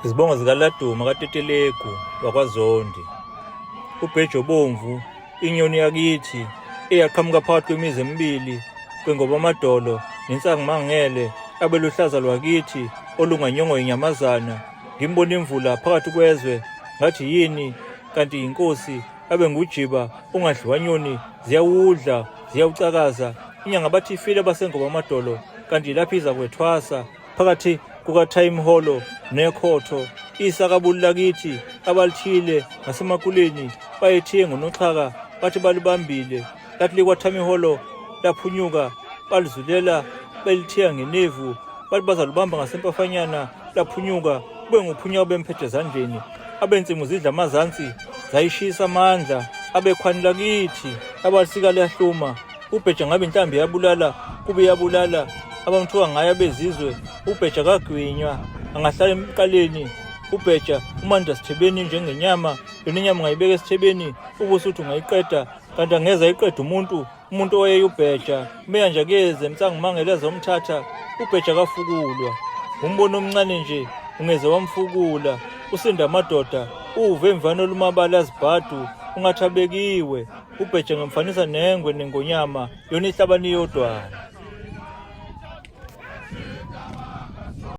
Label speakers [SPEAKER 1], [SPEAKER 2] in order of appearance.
[SPEAKER 1] Izibongo zikaLaduma kaTetelegu wakwaZondi. UBhejobomvu, inyoni yakithi eyaqhamuka phakathi kwemizi emibili kweNgobamadolo neNsangumangele abeluhlaza lwakithi olunganyongwa inyamazana. Ngimbona imvula phakathi kwezwe ngathi yini kanti yinkosi abe ngujiba ungadliwa nyoni ziyawudla ziyawucakaza inyanga bathi ifile abaseNgobamadolo kanti yilapho iza kwethwasa phakathi kukaThayimholo nekhotho isakabuli lakithi abalithile ngasemakuleni bayethiye ngonoxhaka bathi balibambile lathi likwaThamiholo laphunyuka balizulela belithiya ngenevu bathi bazalubamba ngasempafanyana laphunyuka kube nguphunyuka bemphethe ezandleni abensimu zidla amazansi zayishisa amandla abekhwani lakithi abalisika liyahluma ubheja ngabe inhlambi yabulala kube yabulala abamthuka ngayo abezizwe ubheja kagwinywa angahlala emqaleni ubheja umanda sithebeni njengenyama yona inyama ungayibeka esithebeni ubusuthi ungayiqeda kanti angeze ayiqeda umuntu umuntu owayeye ubheja umeya nje akeze emsangumangele ezomthatha ubheja kafukulwa umbono omncane nje ungeze wamfukula usinda amadoda uve emvana olumabala azibhadu ungathi abekiwe ubheja ngamfanisa nengwe nengonyama yona ihlabani yodwana.